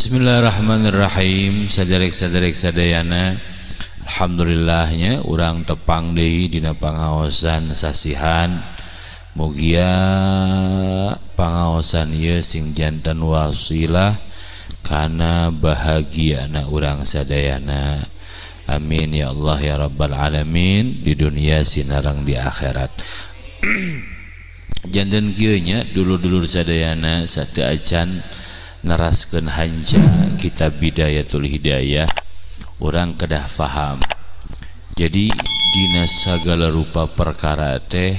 Bismillahirrahmanirrahim. Saderek-saderek sadayana, alhamdulillahnya urang tepang deui dina pangaosan sasihan. Mugia pangaosan ieu sing janten wasilah kana bahagiana urang sadayana. Amin ya Allah ya Rabbal alamin, di dunia sinareng di akhirat. Janten kieu nya, dulur-dulur sadayana, sateuacan neraskeun hanca kitab Bidayatul Hidayah, urang kedah faham. Jadi dina sagala rupa perkara teh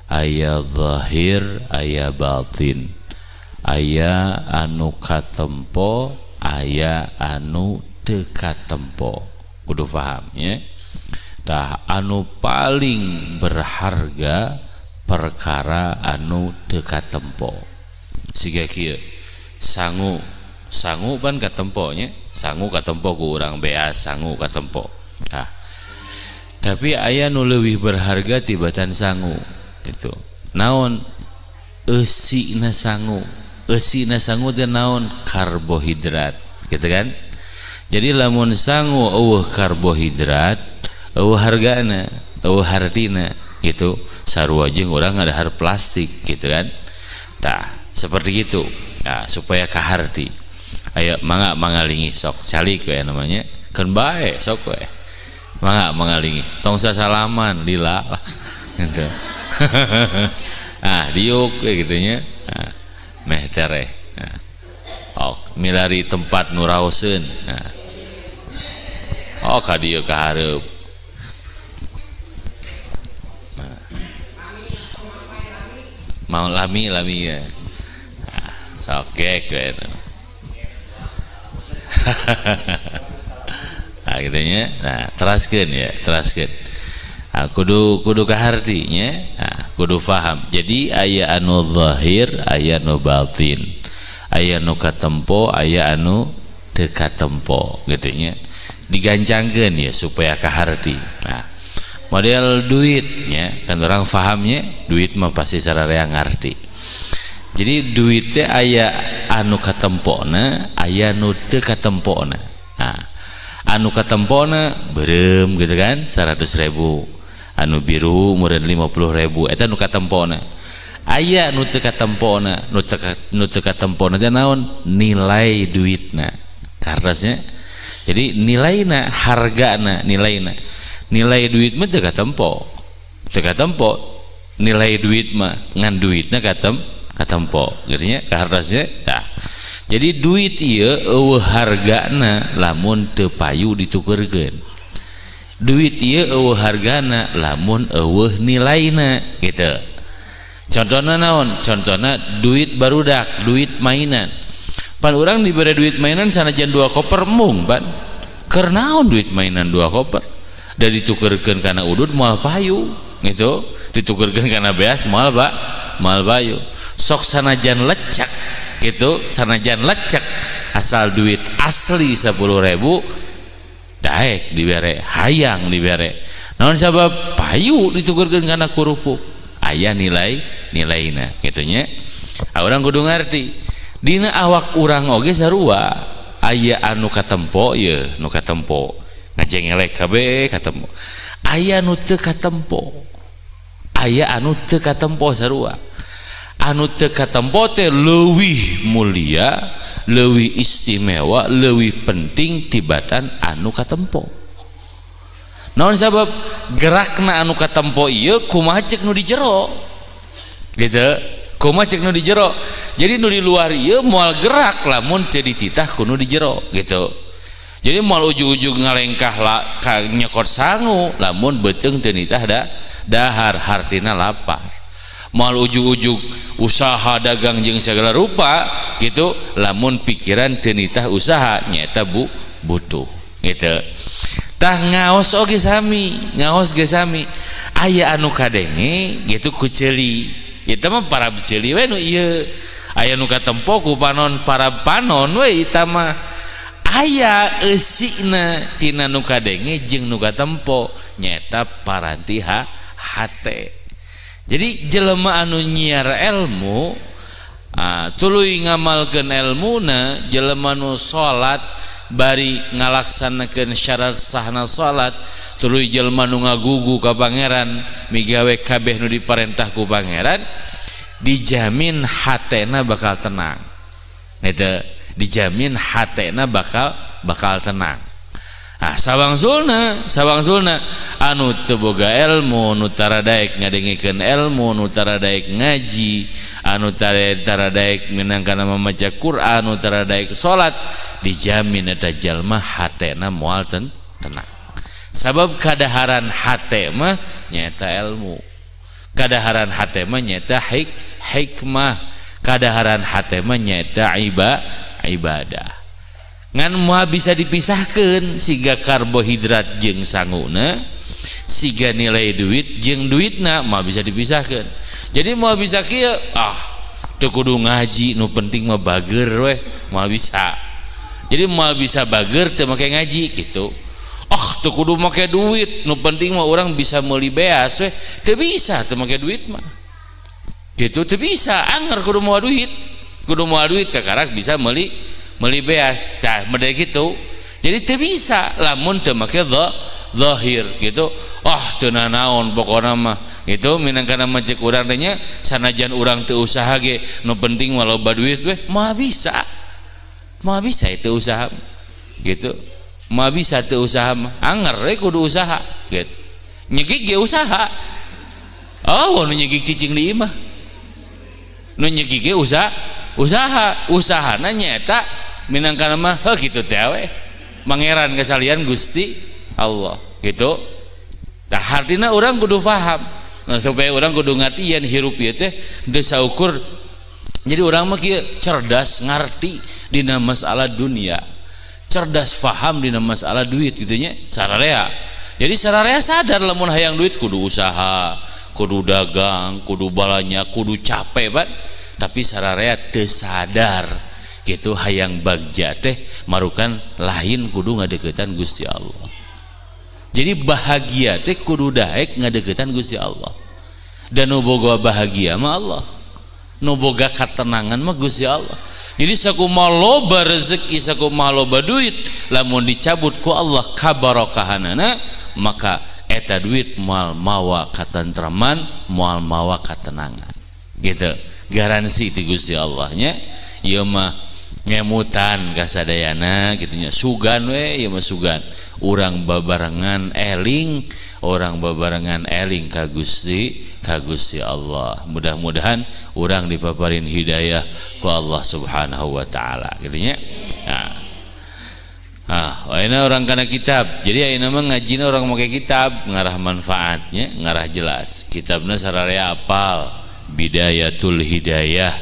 aya zahir, aya batin, aya anu katempo, aya anu teu katempo. Kudu faham ya. Tah, anu paling berharga perkara anu teu katempo. Siga kieu, sangu. Sangu pan katempo nya, sangu katempo ku urang beas, sangu katempo. Nah, tapi aya nu leuwih berharga tibatan sangu gitu. Naon? Eusina sangu. Eusina sangu teh naon? Karbohidrat gitu kan. Jadi lamun sangu euweuh karbohidrat, euweuh hargana, euweuh hartina gitu. Sarua jeung urang ngadahar plastik gitu kan. Tah, seperti gitu. Nah, supaya kaharti, ayo mangga mangalingi, sok calik we namanya keun bae, sok we mangga mangalingi, tong sasalaman lila lah gitu. Ah, diuk we gitu nya. Nah, meh tereh. Nah. Oh, milari tempat nu raoseun. Nah. Oh, ka dieu ka hareup. Nah. Mau lami lami ya. Nah, sok gek we. Nah, gitu nya. Nah, teraskeun ya, teraskeun. Nah, kudu kudu kaharti nya. Nah, kudu faham. Jadi aya anu zahir, aya anu batin. Aya anu katempo, aya anu teu katempo gitu nya. Digancangkeun ya supaya kaharti. Nah, model duitnya kan orang fahamnya, duit mah pasti sararea ngarti. Jadi duitnya aya anu katempona, aya nu teu katempona. Nah, anu katempona beureum gitu kan, 100.000, anu biru meureun 50.000, eta nu katempona. Aya nu teu katempona, nu teu katempona teh naon? Nilai duitna, kartasnya. Jadi nilaina, hargana, nilaina, nilai duit mah teu katempo, teu katempo nilai duit mah, ngan duitna katempo gitu nya, kahartasnya. Nah, jadi duit ieu euweuh hargana lamun teu payu ditukerkeun. Duit ieu euweuh hargana lamun euweuh nilaina gitu. Contohna naon? Contohna duit barudak, duit mainan. Pan urang dibere duit mainan sanajan 2 koper mung pan. Keur naon duit mainan 2 koper? Da ditukerkeun kana udud moal payu gitu, ditukerkeun kana beas moal ba moal payu. Sok sanajan lecek gitu, sanajan lecek asal duit asli 10.000 daek dibere, hayang dibere. Naon sabab? Payu ditukerkeun kana kerupuk, aya nilai nilaina gitu nya. Urang kudu ngarti dina awak urang oge sarua, aya anu katempo ye, nu katempo ngajengelek kabeh katempo, aya nu teu katempo, aya anu teu katempo sarua. Anu teu katempo teh leuwih mulia, leuwih istimewa, leuwih penting tibatan anu katempo. Naon sabab? Gerakna anu katempo ieu kumaha cek nu di jero gitu, kumaha cek nu di jero. Jadi nu di luar ieu moal gerak lamun teu dititah ku nu di jero gitu. Jadi moal ujug-ujug ngalengkah la ka nyekot sangu lamun beuteung teu nitah da dahar, hartina lapar. Moal ujug-ujug usaha dagang jeung segala rupa gitu lamun pikiran teu nitah usaha, nyaeta butuh gitu. Tah, ngaos oge sami, ngaos ge sami, aya anu kadenge gitu ku ceuli, eta mah para ceuli we nu ieu. Aya nu katempo ku panon, para panon we eta mah. Aya eusina tina nu kadenge jeung nu katempo, nyaeta paranti hate. Jadi jelema anu nyiar ilmu Tuluy ngamalkeun elmuna. Jelema nu salat bari ngalaksanakeun syarat sahna salat, tuluy jelema nu ngagugu ka Pangeran, migawe kabeh nu diparentah ku Pangeran, dijamin hatena bakal tenang. Eta dijamin hatena bakal bakal tenang. Sawangsulna anu teu boga ilmu, nu tara daek ngadengikeun ilmu, nu tara daek ngaji, anu tara daek minangkana mamaca Quran, nu tara daek salat, dijamin eta jalma hatena moal tenang. Sabab kadaharan hate mah nyaeta ilmu, kadaharan hate mah nyaeta hikmah, kadaharan hate mah nyaeta ibadah. Ngan moal bisa dipisahkan siga karbohidrat jeung sanguna, siga nilai duit jeung duitna, moal bisa dipisahkan. Jadi moal bisa kieu, ah teu kudu ngaji, nu penting mah bager weh, moal bisa. Jadi moal bisa bager teu make ngaji gitu. Ah teu kudu make duit, nu penting mah orang bisa meuli beas weh, teu bisa teu make duit mah gitu, teu bisa. Anger kudu mawa duit, kudu mawa duit kakarak bisa meuli meuli beas. Tah model gitu. Jadi teu bisa lamun teu make zahir gitu. Ah teu nanaon pokona mah gitu, minangkana mah ceuk urang teh nya, sanajan urang teu usaha ge nu penting mah loba duit weh, moal bisa. Moal bisa itu usaha gitu. Moal bisa teu usaha mah, anger we kudu usaha gitu. Nyegik ge usaha. Oh, nu nyegik cicing di imah. Nu nyegik ge usaha, usaha, usahana nyaeta minangkana mah heuh kitu teh we. Pangeran kasalian Gusti Allah gitu. Tah hartina urang kudu faham. Nah, supaya urang kudu ngartian hirup ieu teh teu saukur. Jadi urang mah kieu cerdas ngarti dina masalah dunia, cerdas faham dina masalah duit gitu nya, sararea. Jadi sararea sadar lamun hayang duit kudu usaha, kudu dagang, kudu balanya, kudu capek bat. Tapi sararea teu sadar gitu hayang bagja teh marukan lain kudu ngadeukeutan Gusti Allah. Jadi bahagia teh kudu daek ngadeukeutan Gusti Allah. Dan nu boga bahagia mah Allah, nu boga katenangan mah Gusti Allah. Jadi sakumaha loba rezeki, sakumaha loba duit, lamun dicabut ku Allah kabarokahanana, maka eta duit moal mawa katentraman, moal mawa katenangan gitu. Garansi ti Gusti Allah nya. Ieu mah ngemutan kasadayana gitu nya, sugan we ieu mah, sugan urang babarengan eling, orang babarengan eling ka Gusti Allah. Mudah-mudahan urang dipaparin hidayah ku Allah Subhanahu wa taala gitu nya. Nah, ayeuna urang kana kitab. Jadi ayeuna mah ngajina urang make kitab, ngarah manfaatnya, ngarah jelas. Kitabna sararea apal, Bidayatul Hidayah.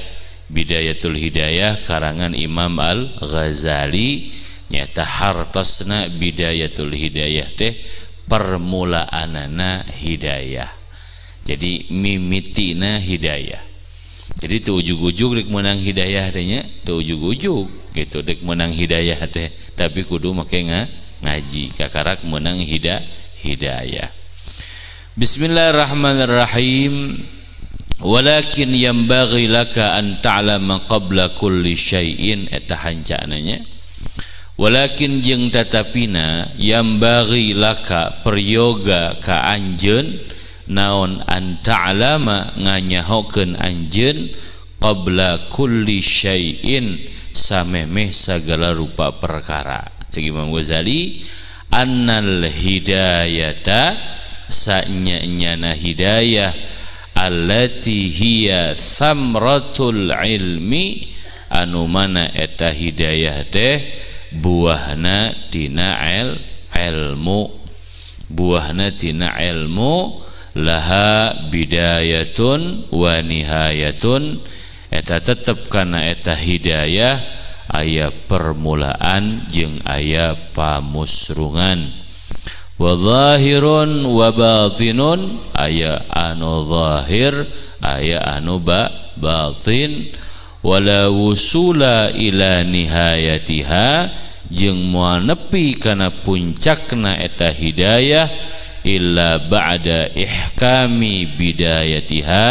Bidayatul Hidayah karangan Imam Al-Ghazali, nyata hartosna Bidayatul Hidayah teh permulaanana hidayah. Jadi mimitina hidayah. Jadi teu ujug-ujug rek meunang hidayah teh nya, teu ujug-ujug gitu rek meunang hidayah teh, tapi kudu make ngaji kakarak meunang hidayah. Bismillahirrahmanirrahim. Walakin yanbaghi laka an ta'lama qabla kulli syai'in, eta hancana nya. Walakin jeung tatapina, yanbaghi laka peryoga ka anjeun naon, an ta'lama nganyahokeun anjeun, qabla kulli syai'in samemeh sagala rupa perkara. Cek Imam Ghazali, annal hidayata sanya-nyana hidayah, allati hiya samratul ilmi anu mana eta hidayah teh buahna tina ilmu, buahna tina ilmu, laha bidayatun wa nihayatun eta tetep kana eta hidayah aya permulaan jeung aya pamusrungan, wa zahirun wa batinun aya anu zahir aya anu batin, wala wusula ila nihayatiha jeung moal nepi kana puncakna eta hidayah illa ba'da ihkami bidayatiha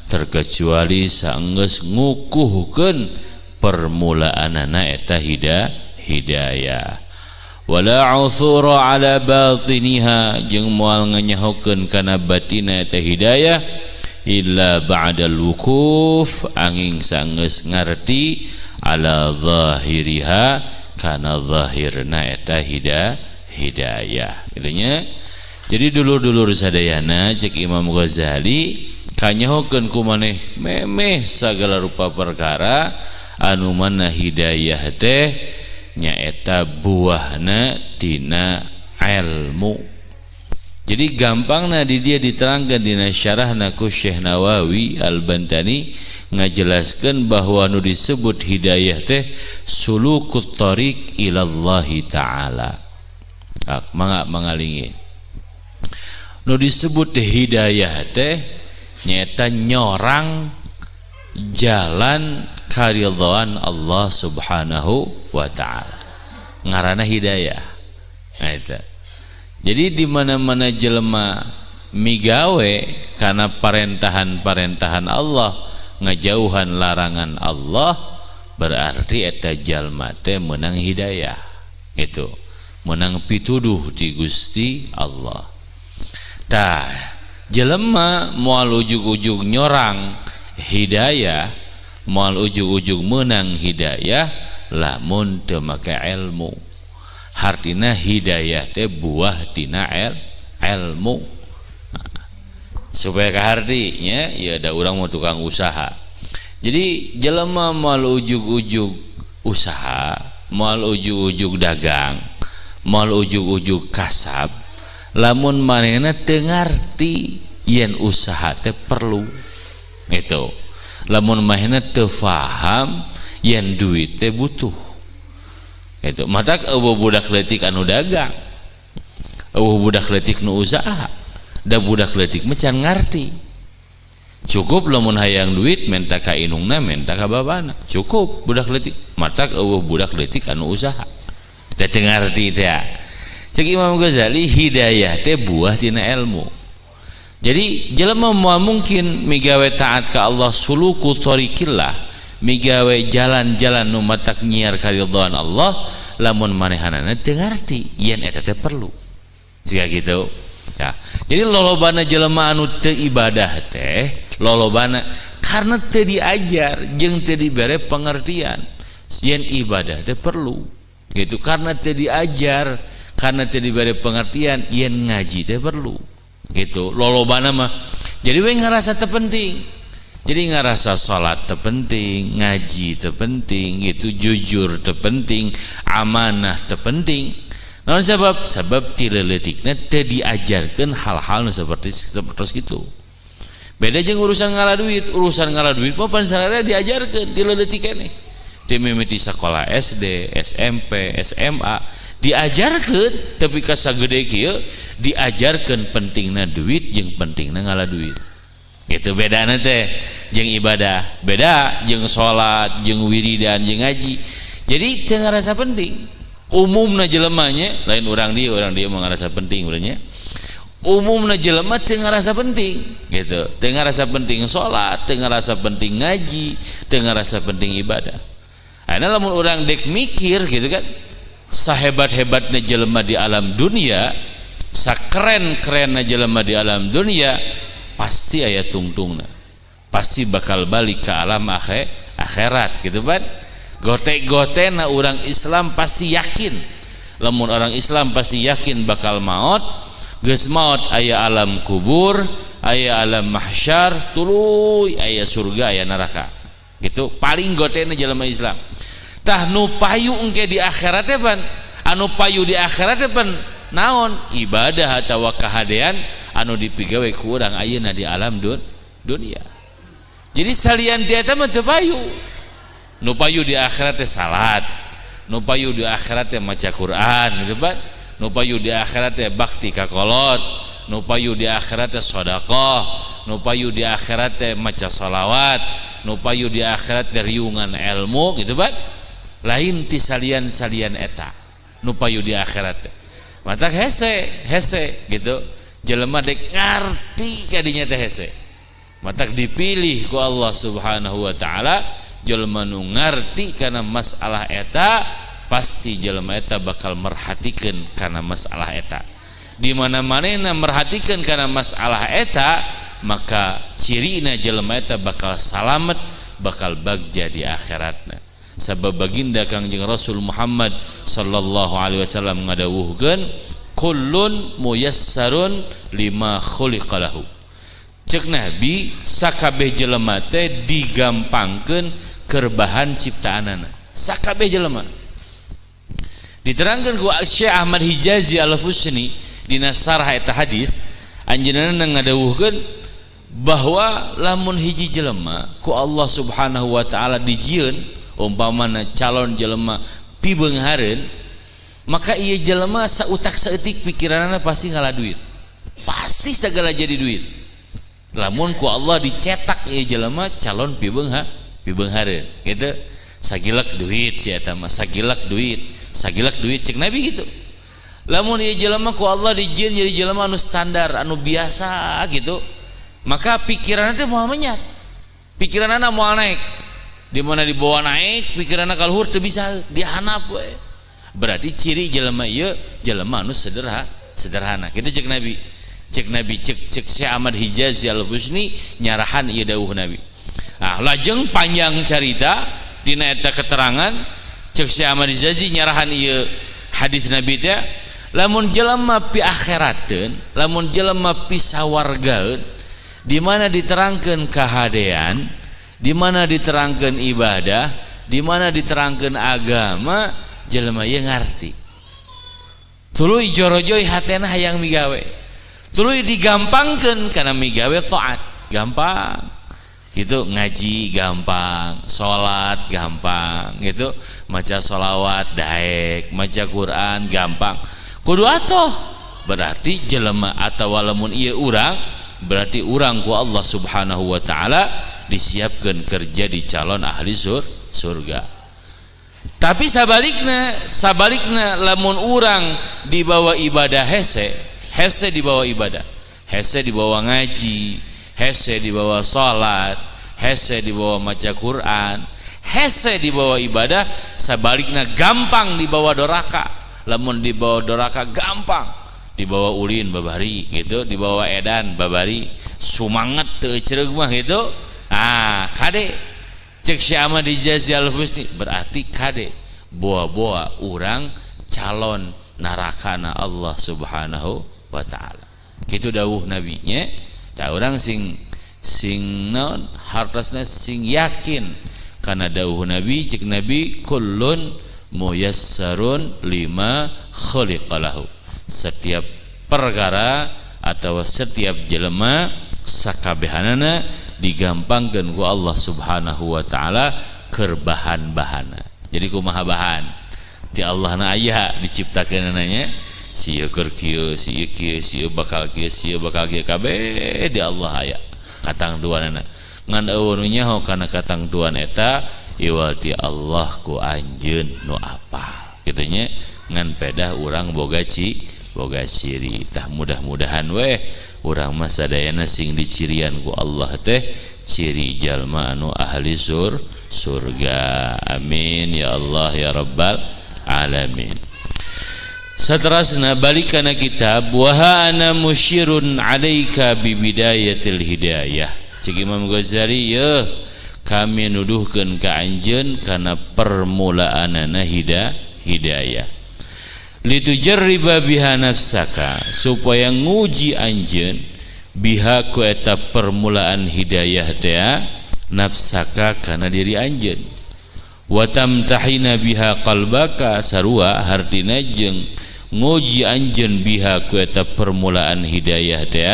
Terkecuali saenggeus ngukuhkeun permulaanana eta hidayah. Wala uthura ala batiniha, jeung moal nganyahokeun kana batina eta hidayah, illa ba'dal wukuf, angin sanggeus ngarti, ala zahiriha, kana zahirna eta hidayah kitu nya. Jadi dulur-dulur sadayana, cek Imam Ghazali, kanyahokeun ku maneh memeh sagala rupa perkara anu mana hidayah teh nyaeta buahna tina ilmu. Jadi gampangna di dia diterangkan dina syarahna ku Syekh Nawawi Al-Bantani, ngajelaskeun bahwa nu disebut hidayah teh sulukut thariq ilallahi ta'ala. Mangga mangalingi, nu disebut hidayah teh nyaeta nyorang jalan karidhaan Allah Subhanahu wa ta'ala, ngaranna hidayah. Nah, itu. Jadi di mana-mana jelema migawe karena parentahan-parentahan Allah, ngajauhan larangan Allah, berarti eta jalma teh menang hidayah, itu menang pituduh di Gusti Allah. Tah, jelema moal ujug-ujug nyorang hidayah, moal ujug-ujug menang hidayah lamun teu make ilmu. Hartina hidayah teh buah tina ilmu. Nah, supaya kaharti nya, ya ada orang mau tukang usaha. Jadi jelema moal ujug-ujug usaha, moal ujug-ujug dagang, moal ujug-ujug kasab lamun manehna teu ngarti yen usaha teh perlu itu, lamun manehna teu faham yen duit teh butuh itu. Matak euweuh budak leutik anu dagang, euweuh budak leutik nu usaha, da budak leutik mah can ngarti. Cukup lamun hayang duit menta ka indungna, menta ka babana, cukup budak leutik. Matak euweuh budak leutik anu usaha, da teu ngarti teh. Cek Imam Ghazali, hidayah teh buah tina ilmu. Jadi jelema moal mungkin migawe taat ka Allah, suluku thariqillah, migawe jalan-jalan nu matak nyiar karidhaan Allah, lamun manehanana teu ngarti yen eta teh perlu, siga gitu ya. Jadi lolobana jelema anu teu ibadah teh lolobana karena teu diajar jeung teu dibere pengertian yen ibadah teh perlu gitu, karena teu diajar, karena teu dibere pengertian yen ngaji teh perlu gitu. Lolobana mah jadi we ngarasa teu penting. Jadi ngerasa salat teu penting, ngaji teu penting, itu jujur teu penting, amanah teu penting. Naon sebab? Sebab ti leutikna teu diajarkeun hal-hal nu seperti itu. Beda jeung urusan ngala duit, urusan ngala duit mah pan sararea diajarkeun ti leutik keneh. Ti mimiti sekolah SD, SMP, SMA diajarkeun, tapi ka sagede kieu diajarkeun pentingna duit jeung pentingna ngala duit. Itu bedana teh jeung ibadah, beda jeung salat, jeung wiridan, jeung ngaji. Jadi teu ngarasa penting. Umumna jelemanya lain orang dia, orang dia mah ngarasa penting urangnya. Umumna jelema teu ngarasa penting gitu. Teu ngarasa penting salat, teu ngarasa penting ngaji, teu ngarasa penting ibadah. Ayeuna lamun urang dek mikir gitu kan, sahebat-hebatnya jelema di alam dunia, sakeren-kerenna jelema di alam dunia, pasti aya tungtungna, pasti bakal balik ke alam akhirat gitu kan. Gote-gotena orang Islam pasti yakin, lamun orang Islam pasti yakin bakal maut, geus maut aya alam kubur, aya alam mahsyar, tuluy aya surga, aya neraka gitu. Paling gotena jelema Islam. Tah, nu payu engke di akhirat teh pan, anu payu di akhirat teh pan naon? Ibadah atawa kahadean anu dipigawe ku urang ayeuna di alam dunia. Jadi salian ti eta mah teu payu. Nu payu di akhirat teh salat, nu payu di akhirat teh maca Quran gitu pan, nu payu di akhirat teh bakti ka kolot, nu payu di akhirat teh sedekah, nu payu di akhirat teh maca salawat, nu payu di akhirat teh riungan ilmu gitu pan. Lain ti salian-salian eta nu payu di akhirat teh. Matak hese hese gitu, jelema dek ngarti kadinya teh hese. Matak dipilih ku Allah Subhanahu wa taala jelema nu ngarti kana masalah eta, pasti jelema eta bakal merhatikeun kana masalah eta. Di mana manehna merhatikeun kana masalah eta, maka cirina jelema eta bakal salamet, bakal bagja di akhiratna. Sabab baginda Kangjeng Rasul Muhammad sallallahu alaihi wasallam ngadawuhkeun kullun muyassarun lima khuliqalahu. Cek Nabi sakabeh jelema teh digampangkeun keur bahan ciptaanana. Sakabeh jelema. Diterangkeun ku Syekh Ahmad Hijazi Al-Fusni dina sarah eta hadis, anjeunna ngadawuhkeun bahwa lamun hiji jelema ku Allah Subhanahu wa taala dijieun umpamana calon jelema pibeunghareun, maka ieu jelema sautak saeutik pikiranana pasti ngalah duit, pasti segala jadi duit. Lamun ku Allah dicetak ieu jelema calon pibeunghareun gitu, sagilek duit si eta mah, sagilek duit, sagilek duit, cek Nabi gitu. Lamun ieu jelema ku Allah dijieun jadi jelema anu standar, anu biasa gitu, maka pikiranna teh moal menyat, pikiranna moal naik. Di mana dibawa naik pikiranna ka luhur teu bisa, dihanap we. Berarti ciri jelema ieu jelema anu sederhana gitu cek Nabi. Cek Nabi, cek cek Syekh Ahmad Hijazi Al-Husni nyarahan ieu dawuh Nabi. Ah, lajeng panjang carita dina eta keterangan cek Syekh Ahmad Hijazi nyarahan ieu hadis Nabi teh, lamun jelema pi akhirateun, lamun jelema pi sawargaeun, di mana diterangkeun kahadean, di mana diterangkeun ibadah, di mana diterangkeun agama, jelema ieu ngarti. Tuluy jorojoy hatena hayang migawe. Tuluy digampangkeun kana migawe taat, gampang. Gitu ngaji gampang, salat gampang, gitu maca sholawat daek, maca Quran gampang. Kudu atoh berarti jelema atawa lamun ieu urang, berarti urang ku Allah Subhanahu wa taala disiapkan kerja di calon ahli surga. Tapi sabalikna lamun urang dibawa ibadah hese, hese dibawa ibadah, hese dibawa ngaji, hese dibawa salat, hese dibawa maca Quran, hese dibawa ibadah, sabalikna gampang dibawa doraka. Lamun dibawa doraka gampang, dibawa ulin babari gitu, dibawa edan babari, sumanget teu cereug mah gitu. Ah, kade cek Syekh Ahmad Hijazi Al-Fusni berarti kade boa-boa urang calon narakana Allah Subhanahu wa taala. Kitu dawuh Nabi nya. Tah urang sing sing naon hartosna sing yakin kana dawuh Nabi, cek Nabi kullun muyassarun lima khuliqalahu. Setiap perkara atau setiap jelema sakabehanana digampangkeun ku Allah Subhanahu wa taala keur bahan-bahana. Jadi kumaha bahan ti Allah na aya diciptakeunana nya, si ieu keur kieu, si ieu kieu, si ieu bakal kieu, si ieu bakal kieu, kabeh di Allah aya katangtuanana. Ngan eueuh nu nyaho kana katangtuan eta iwal ti Allah ku anjeun nu apal kitu nya. Ngan pedah urang boga boga ciri. Tah mudah-mudahan weh urang mah sadayana sing dicirian ku Allah teh ciri jalma anu ahli surga. Amin ya Allah ya rabbal alamin. Saterasna balik kana kitab, wa ana musyirun alaika bi bidayatil hidayah. Cek Imam Ghazali, yeuh kami nuduhkeun ka anjeun kana permulaanana hidayah. Litujarriba biha nafsaka, supaya nguji anjeun biha ku eta permulaan hidayah teh nafsaka kana diri anjeun. Wa tamtahina biha qalbaka, sarua hartina jeung nguji anjeun biha ku eta permulaan hidayah teh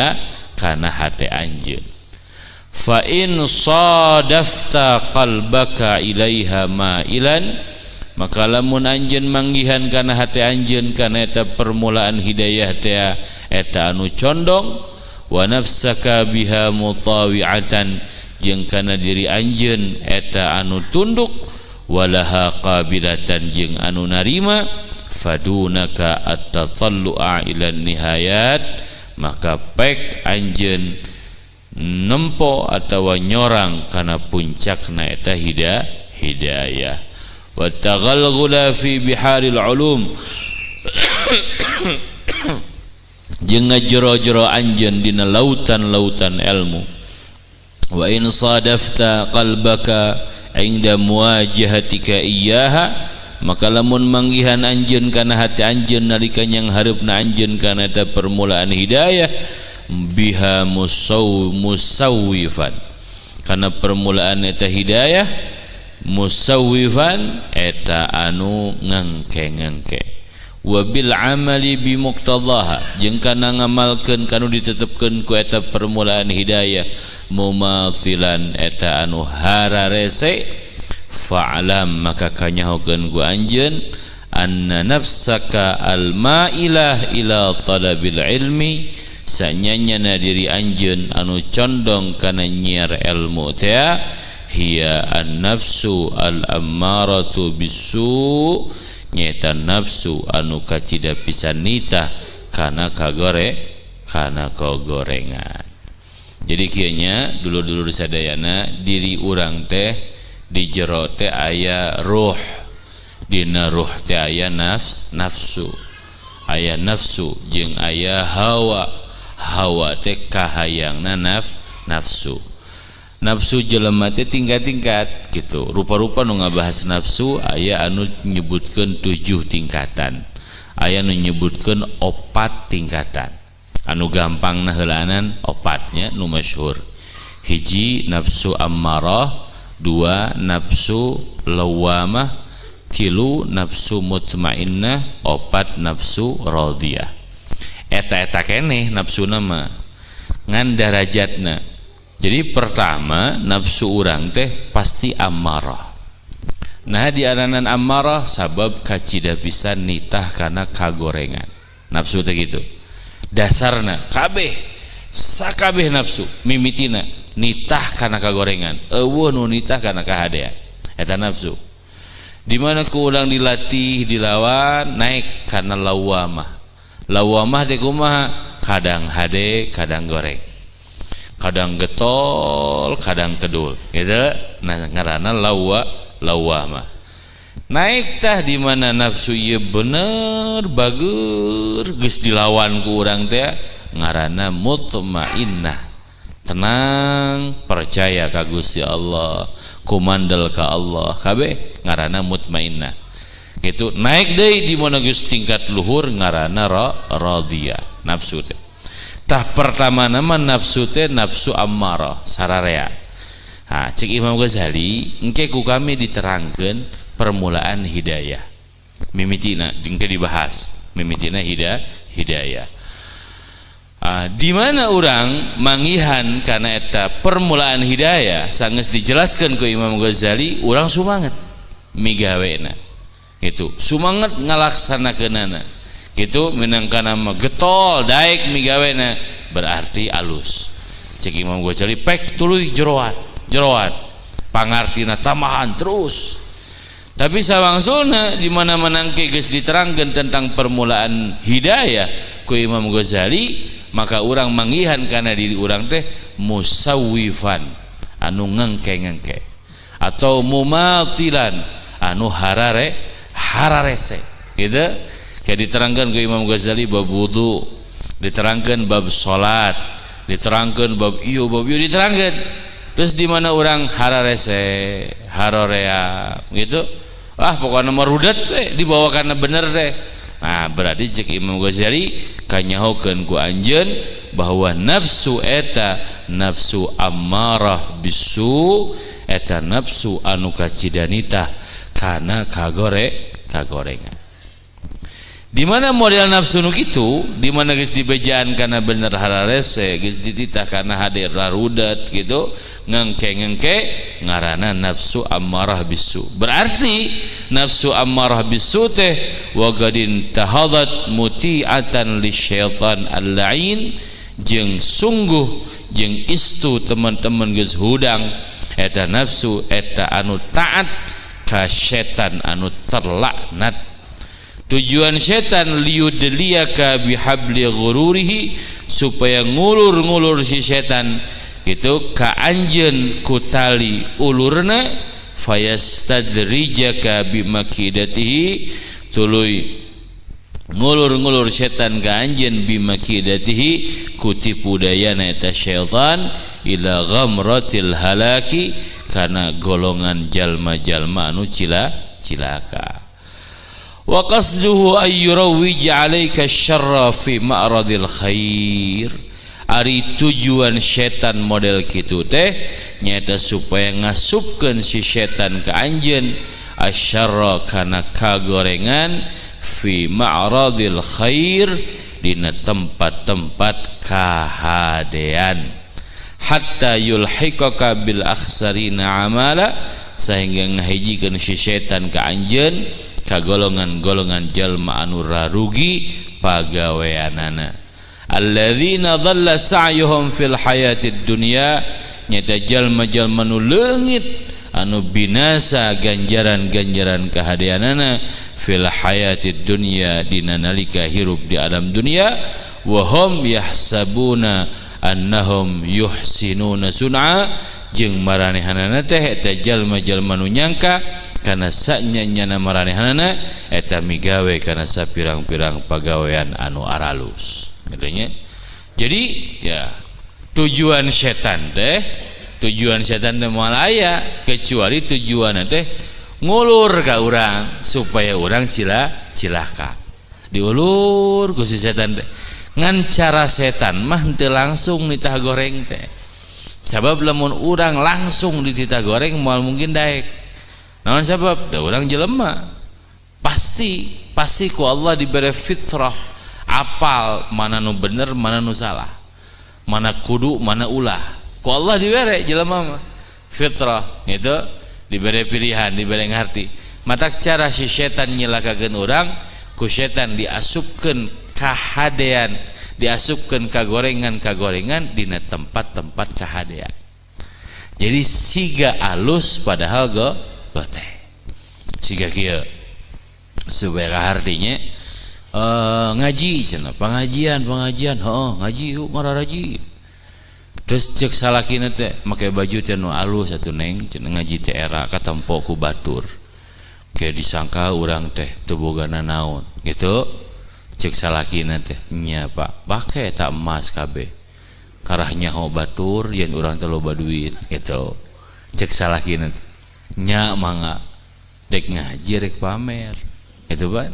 kana hate anjeun. Fa in sadafta qalbaka ilaiha ma'ilan, maka lamun anjeun manggihan kana hate anjeun kana eta permulaan hidayah teh eta anu condong, wa nafsaka biha mutawi'atan, jeung kana diri anjeun eta anu tunduk, walaha qabilatan, jeung anu narima, fadunaka at-tatallu'a ila nihayat, maka pek anjeun Nempo atawa nyorang kana puncakna eta hidayah. Wa taghalghula fi biharil ulum jeung ngajero-jero anjeun dina lautan-lautan ilmu. Wa in sadafta qalbaka inda muwajahatika iyyaha, maka lamun manggihan anjeun kana hati anjeun nalika nyang hareupna anjeun kana eta permulaan hidayah biha musawwifan, kana permulaan eta hidayah musawwifan eta anu ngengke-ngengke. Wa bil amali bi muqtadaha, jeung kana ngamalkeun kanu ditetepkeun ku eta permulaan hidayah mumathilan eta anu hararese. Fa'lam, maka kanyahokeun ku anjeun anna nafsaka al-ma'ilah ila talabil ilmi, sanyanyana diri anjeun anu condong kana nyiar ilmu teh hiya an-nafsu al-ammaratu bisu, nyata nafsu anu kacida pisan nitah kana kana kagorengan. Jadi kieu nya dulur-dulur sadayana, diri urang teh di jero teh aya ruh, dina ruh teh aya nafsu, aya nafsu jeung aya hawa. Hawa teh kahayangna nafsu. Nafsu jelema teh tingkat-tingkat gitu. Rupa-rupa nu ngabahas nafsu aya anu nyebutkeun 7 tingkatan, aya nu nyebutkeun 4 tingkatan. Anu gampangna heulaanan opatnya nu masyhur. Hiji nafsu ammarah, 2 nafsu lawamah, 3 nafsu mutmainnah, 4 nafsu radhiyah. Eta-eta keneh nafsuna mah ngan darajatna. Jadi pertama nafsu urang teh pasti amarah. Nah diaranan amarah sabab kacida pisan nitah kana kagorengan. Nafsu teh gitu. Dasarna kabeh sakabeh nafsu mimitina nitah kana kagorengan. Eueuh nu nitah kana kahadean. Eta nafsu. Di mana ku urang dilatih dilawan naik kana lawamah. Lawamah teh kumaha? Kadang hade, kadang goreng. Kadang getol, kadang kedul, gitu. Nah ngaranna lawamah. Naik tah di mana nafsu ieu bener bager geus dilawan ku urang teh ngaranna mutmainnah. Tenang, percaya ka Gusti Allah, kumandel ka Allah, kabeh ngaranna mutmainnah. Gitu. Naik deui di mana geus tingkat luhur ngaranna radhiyah nafsu teh. Tah pertama nama nafsu teh nafsu ammarah sararea. Ha, cek Imam Ghazali engke ku kami diterangkeun permulaan hidayah. Mimitina engke dibahas, mimitina hidayah. Di mana urang mangihan kana eta permulaan hidayah sanggeus dijelaskeun ku Imam Ghazali, urang sumanget migawena. Gitu, sumanget ngalaksanakeunana. Gitu minangka nama getol daek migawena berarti alus. Cek Imam Ghazali pek tuluy jeroan, jeroan pangartina tambahan terus. Tapi sawangsulna di mana-mana engke geus diterangkeun tentang permulaan hidayah ku Imam Ghazali, maka urang manggihan kana diri urang teh musawwifan anu ngengke-ngengke atau mumathilan anu hararese gitu. Kayak diterangkan ke Imam Ghazali bab wudu, diterangkan bab salat, diterangkan bab ieu bab ieu diterangkan. Terus di mana orang hararese, harorea gitu. Ah pokoknya mah rudet we dibawa karena bener teh. Nah berarti cek Imam Ghazali kanyahokeun ku anjeun bahwa nafsu eta nafsu ammarah bisu, eta nafsu anu kacidanita kana kagorengan. Di mana model nafsu nu kitu, di mana geus dibejaan kana bener hararese, geus dititah kana hade rarudat gitu, ngengke-ngengke ngaranna nafsu ammarah bisu. Berarti nafsu ammarah bisu teh wagadin tahadat muti'atan lisyaitan al-la'in, jeung sungguh jeung istu teman-teman geus hudang eta nafsu eta anu taat ka setan anu terlaknat. Tujuan setan liyudliyaka bihabli ghururihi, supaya ngulur-ngulur si setan gitu ka anjeun ku tali ulurna fayastadrijaka bimakidatihi tuluy ngulur-ngulur setan ka anjeun bimakidatihi ku tipu dayana eta syaitan ila ghamratil halaki kana golongan jalma-jalma anu cilaka. Wa qasduhu ay yurawwij 'alaika syarra fi ma'radil khair. Ari tujuan setan model kitu teh nyaeta supaya ngasupkeun si setan ka anjeun asyarra kana kagorengan fi ma'radil khair dina tempat-tempat kahadean hatta yulhiqaka bil akhsarina amala sehingga ngahijikeun si setan ka anjeun ka golongan-golongan jalma anu rarugi pagaweanana alladzina dhalla sa'yuhum fil hayatid dunya nyata jalma-jalma nu leungit anu binasa ganjaran-ganjaran kahadeanana fil hayatid dunya dina nalika hirup di alam dunia wa hum yahsabuna annahum yuhsinuna sun'a jeung maranehanana teh eta jalma-jalma nu nyangka kana sanyana maranehanana eta migawe kana sapirang-pirang pagawean anu aralus katanya. Jadi ya tujuan setan teh moal aya kecuali tujuan teh ngulur ka urang supaya urang cilaka diulur ku si setan teh. Ngan cara setan mah henteu langsung nitah goreng teh sabab lamun urang langsung dititah goreng moal mungkin daek. Naon sabab? Da urang jelema pasti ku Allah diberi fitrah apal mana nu bener mana nu salah, mana kudu mana ulah. Ku Allah diberi jelema mah fitrah gitu, diberi pilihan, diberi ngarti. Matak cara si setan nyilakakeun urang ku setan diasupkeun kahadean, diasupkeun kagorengan-kagorengan dina tempat-tempat kahadean. Jadi siga alus padahal gote. Siga kieu supaya kahartinya ngaji cenah, pengajian, heuh ngaji yuk ngararaji. Terus cek salakina teh make baju teh nu alus atuh neng cenah ngaji teh era katempo ku batur. Kayak disangka urang teh teu boga nanaon gitu. Cek salakina teh nya Pak, pake eta emas kabeh. Karah nyaho batur yen urang teh loba duit gitu. Cek salakina teh nya mangga dek ngaji rek pamer gitu kan.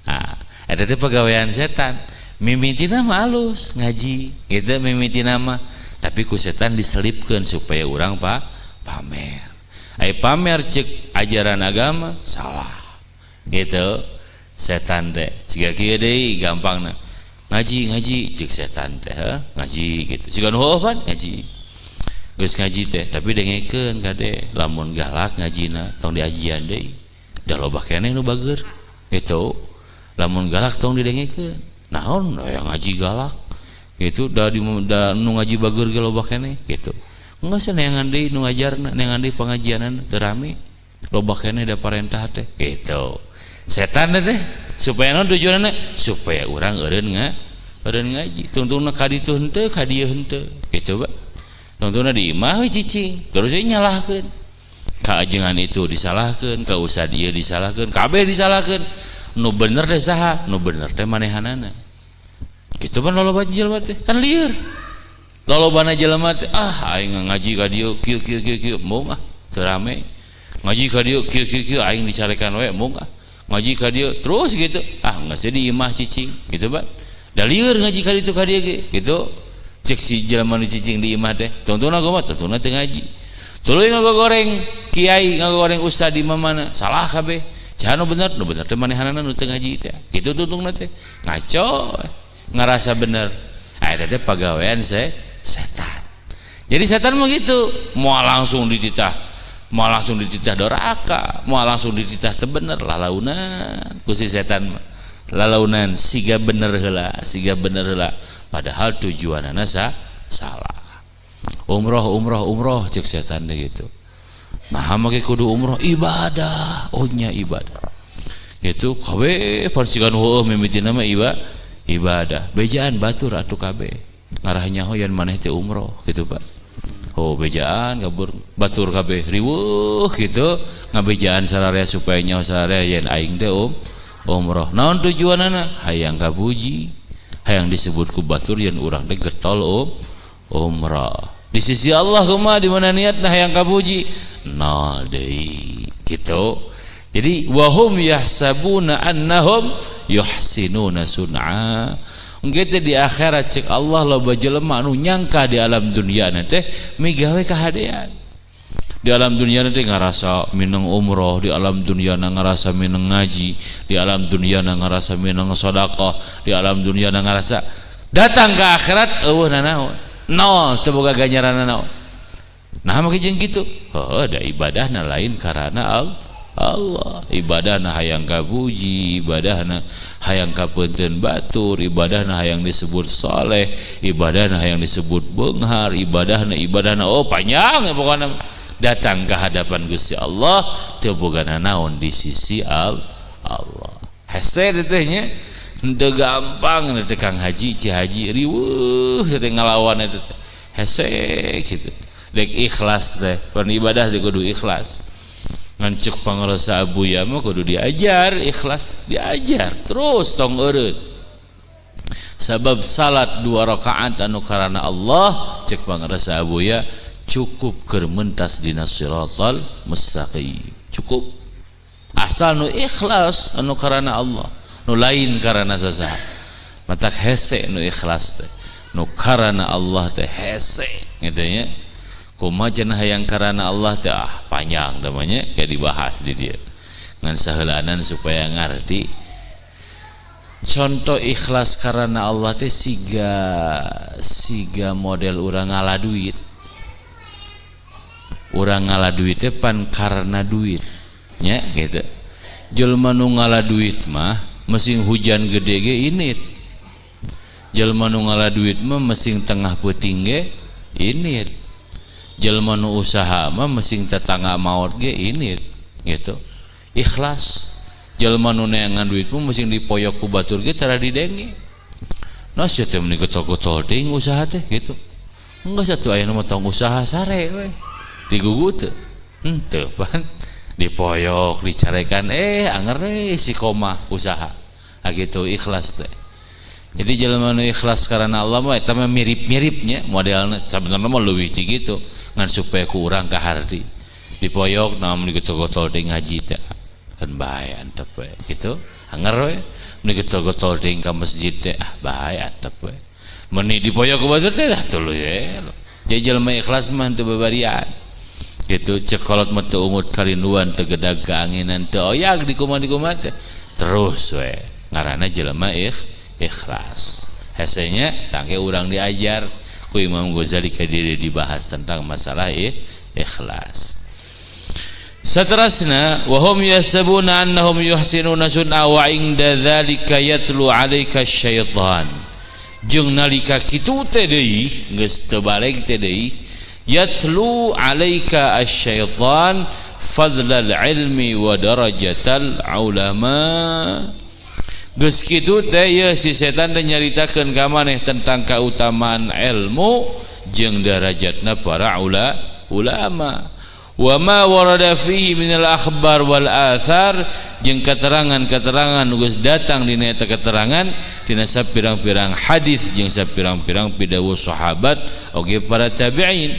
Ah, eta teh pagawean setan. Mimitina mah alus ngaji gitu mimitina mah, tapi ku setan diselipkeun supaya urang pamer. Ai pamer cek ajaran agama salah gitu. Setan teh siga kieu deui gampangna. Ngaji cek setan teh ngaji gitu. Siga nu heueuh pan ngaji. Geus ngaji teh tapi dengekeun kade lamun galak ngajina tong diajian deui. Da loba keneh nu bager gitu. Lamun galak tong didengekeun. Naon aya ngaji galak gitu da nu ngaji bager ge loba keneh gitu. Geus neangan deui nu ngajarna, neangan deui pangajianna teu rame. Loba keneh da parentah teh gitu. Setan teh supaya naon tujuanna supaya urang eureun ngaji. Tungtungna ka ditu henteu ka dieu henteu gitu Pak. Tungtungna di imah we cicing terus we nyalahkeun. Ka ajengan itu disalahkeun, ka ustad ieu disalahkeun, kabeh disalahkeun. Nu bener teh saha? Nu bener teh manehanana. Kitu pan loloba jelema teh kan lieur. Lolobana jelema teh ah aing ngaji ka dieu kieu kieu kieu kieu mung ah teu rame. Ngaji ka dieu kieu kieu kieu aing dicarekan we mung ah. Ngaji ka dieu terus gitu ah geus di imah cicing gitu Pak. Da lieur ngaji ka ditu ka dieu ge gitu. Cek si jelema nu cicing di imah teh tungtungna kumaha? Tungtungna teu ngaji. Tuluy ngagoreng kiai, ngagoreng ustad di mana salah kabeh. Saha nu bener? Nu bener teh manehanana nu teu ngaji teh. Kitu tungtungna teh ngaco ngarasa bener. Ah eta teh pagawean setan. Jadi setan mah gitu, moal langsung dititah, moal langsung dititah doraka, moal langsung dititah teu bener lalaunan ku si setan mah. Lalaunan siga bener heula, siga bener heula. Padahal tujuanana salah. Umroh umroh umroh cek setan deh gitu. Nah make kudu umroh ibadah, oh nya ibadah. Gitu kabeh pan siga nu heueuh mimitina mah ibadah. Bejaan batur atuh kabeh. Ngarah nyaho yen maneh teh umroh gitu Pak. Oh, bejaan kabur batur kabeh riweuh gitu, ngabejaan sararea supaya nyaho sararea yen aing teh umroh. Naon tujuanana? Hayang kapuji, hayang disebut ku batur yen urang teh getol umroh. Di sisi Allah kumaha, di mana niatna hayang kapuji? Nol deui gitu. Jadi wahum yahsabuna annahum yuhsinuna sun'a. Engke teh di akhirat cek Allah loba jelema anu nyangka di alam dunia teh migawe kahadean. Di alam dunia teh ngarasa mineng umroh, di alam dunia ngarasa mineng ngaji, di alam dunia ngarasa mineng sedekah, di alam dunia ngarasa, datang ke akhirat euweuh nanaon, nol, teu boga ganjaran naon. Nah, make jeung kitu, heuh, da ibadahna lain karena Allah, ibadahna hayang kapuji, ibadahna hayang kapeunteun batur, ibadahna hayang disebut soleh, ibadahna hayang disebut beunghar, ibadahna, ibadahna, oh, panjang ya pokoknya. Datang ke hadapan Gusti Allah teu boga naon di sisi Allah. Hese teh nya, henteu gampang teh Kang Haji, Ci Haji, riweuh teh ngalawan eta teh, hese kitu. Dek ikhlas teh pan ibadah teh kudu ikhlas. Ngan cek pangrasa Abuya mah kudu diajar ikhlas, diajar terus, tong eureut, sabab salat dua rakaat anu karana Allah, cek pangrasa Abuya, cukup keur mentas dina siratal mustaqim, cukup asal nu ikhlas, anu karana Allah, nu lain karana sasaha. Matak hese nu ikhlas teh, nu karana Allah teh hese gitu ya. Kumaha cenah hayang karana Allah teh? Ah, panjang namanya, kayak dibahas di dia. Ngan saheulaanan supaya ngarti. Contoh ikhlas karena Allah teh siga siga model urang ngala duit. Urang ngala duit teh pan karena duit nya gitu. Jelema nu ngala duit mah mesing hujan gede ge init, jelema nu ngala duit mah mesing tengah peuting ge init, jelema nu usaha mah mesing tetangga maot ge init gitu, ikhlas. Jelema nu neangan duit mah mesing dipoyok ku batur ge tara didenge. Nah, sia teh meuni getol-getol teuing usaha teh gitu. Enggak, satu aya mah tong usaha, sare we, digugu teu, henteu pan, dipoyok, dicarekan, eh, anger we si koma usaha. Ah, gitu ikhlas teh. Jadi jelema nu ikhlas karena Allah mah eta mah mirip-miripnya modelna, sebenarnya mah leuwih ti kitu, ngan supaya ku urang kaharti. Dipoyok, nah, mun getol-getol teh ngaji teh kan bae, antep we gitu, anger we. Mun getol-getol teh ka masjid teh, ah, bae, antep we. Mun dipoyok ku batur teh, ah, tuluy we. Jadi jelema ikhlas mah teu babarian gitu. Cek kolot mah teu ungut karinduan, teu gedag keanginan, teu oyag di kumaha teh, terus we, ngaranna jelema ikhlas. Hesenya tangke urang diajar ku Imam Ghazali ka diri, dibahas tentang masalah ikhlas. Seterusnya, wahum yahsabuna annahum yuhsinuna sun'a wa inda dzalika yatlu 'alaika syaitan. Jeung nalika kitu teh deui, geus teu baleg teh deui, yatlu 'alaika asyaitan fadlal ilmi wa darajatal ulama. Geus kitu teh ye si setan teh nyaritakeun ka maneh tentang kautamaan ilmu jeung darajatna para ulama, wa ma warada fihi minal akhbar wal athar, jeung keterangan-keterangan geus datang dina eta keterangan dina sapirang-pirang hadis jeung sapirang-pirang pidawuh sahabat oge para tabi'in.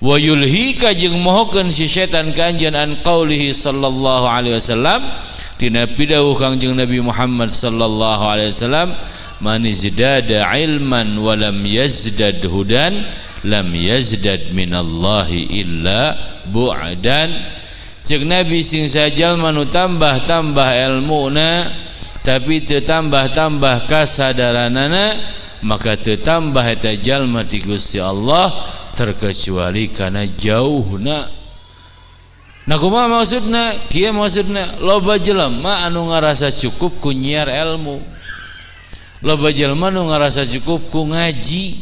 Wa yulhika, jeung mohokeun si setan ka anjeun, an qaulihi sallallahu alaihi wasallam, dina pidawuh Kangjeng Nabi Muhammad sallallahu alaihi wasallam, man izdada ilman wa lam yazdad hudan lam yazdad minallahi illa bu'dan. Cek Nabi, sing sajalma nu tambah-tambah ilmuna tapi teu tambah-tambah kasadaranana, maka teu tambah eta jalma ti Gusti Allah terkecuali karena jauhna. Nah, kumaha maksudna? Kieu maksudna, loba jelema anu ngarasa cukup ku nyiar ilmu, loba jelema nu ngarasa cukup ku ngaji,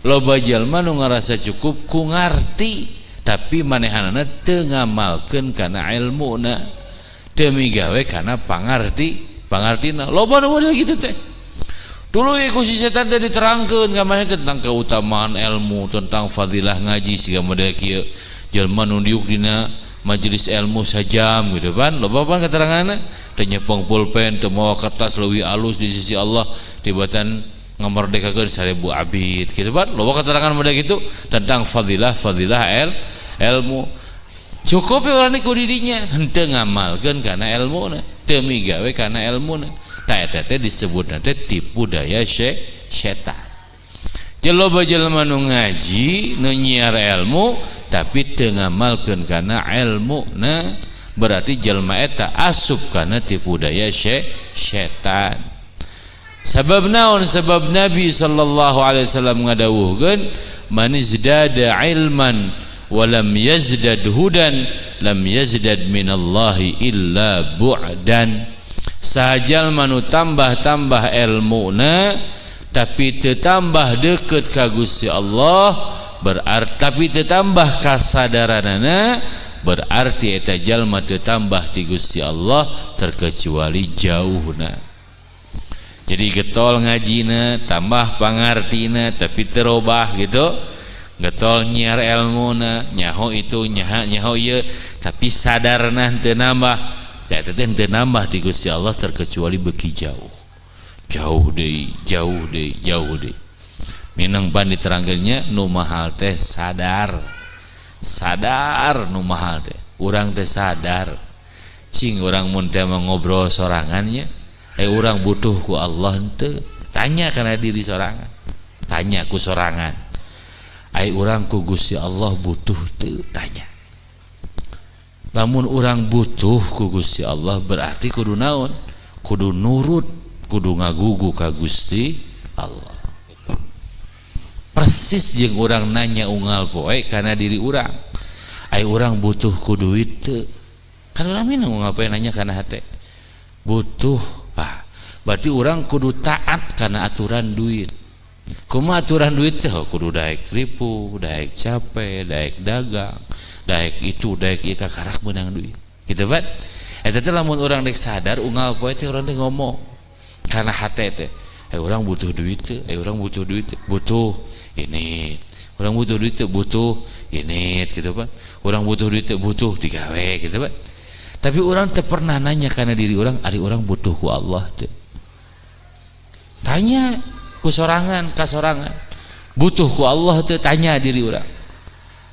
loba jelema nu ngarasa cukup ku ngarti, tapi manehanana teu ngamalkeun kana ilmuna, teu migawe kana pangarti pangartina. Loba nu model kitu teh. Tuluy ku si setan teh diterangkeun ka maneh tentang keutamaan ilmu, tentang fadilah ngaji siga model kieu. Jelema nu diuk dina majelis ilmu sajam gitu pan, loba pan keteranganna teu nyepeng pulpen, teu mawa kertas leuwih alus di sisi Allah tibatan ngamerdekakeun 1000 abid gitu pan, loba keterangan model gitu tentang fadilah-fadilah ilmu. Cukup ya urang ku didinya henteu ngamalkeun kana ilmuna, teu migawe kana ilmuna. Tah eta teh disebutna teh tipu daya setan. Loba jelema nu ngaji, nu nyiar ilmu tapi teu ngamalkeun kana ilmuna, berarti jelema eta asup kana tipu daya setan. Sabab naon? Sabab Nabi sallallahu alaihi wasallam ngadawuhkeun man izdada ilman wa lam yazdad hudan lam yazdad minallahi illa bu'dan. Saha jalma nu tambah-tambah ilmuna tapi teu tambah deket ka Gusti Allah, berarti tapi teu tambah kasadaranana, berarti eta jalma teu tambah ti Gusti Allah terkecuali jauhna. Jadi getol ngajina tambah pangartina tapi terobah gitu, getol nyiar ilmuna nyaho itu nyaha nyaho ieu tapi sadarna teu nambah, eta teh teu nambah ti Gusti Allah terkecuali beuki jauh, jauh deui, jauh deui, jauh deui. Minang pan diterangkeunnya nu mahal teh sadar, sadar nu mahal teh. Urang teh sadar cing urang mun teh ngobrol sorangannya, urang butuh ku Allah henteu? Tanya kana diri sorangan, tanya ku sorangan, ai urang ku Gusti Allah butuh teu? Tanya. Lamun urang butuh ku Gusti Allah berarti kudu naon? Kudu nurut, kudu ngagugu ka Gusti Allah. Persis jeung urang nanya unggal poe kana diri urang, ai urang butuh ku duit teu? Kan urang minang unggal poe nanya kana hate, butuh. Ah, berarti urang kudu taat kana aturan duit. Kumaha aturan duit teh? Kudu daek ripuh, daek capek, daek dagang, daek itu, daek ieu kakarak meunang duit gitu kan. Eta teh lamun urang rek sadar unggal poe teh urang teh ngomong karena hate teh, urang butuh duit teh, urang butuh duit teh, butuh ini, urang butuh duit teh, butuh ini gitu pak, urang butuh duit teh, butuh digawe gitu pak. Tapi urang teh pernah nanya karena diri urang, ari urang butuh ku Allah teh? Tanya ku sorangan, ka sorangan, butuh ku Allah teh? Tanya diri urang.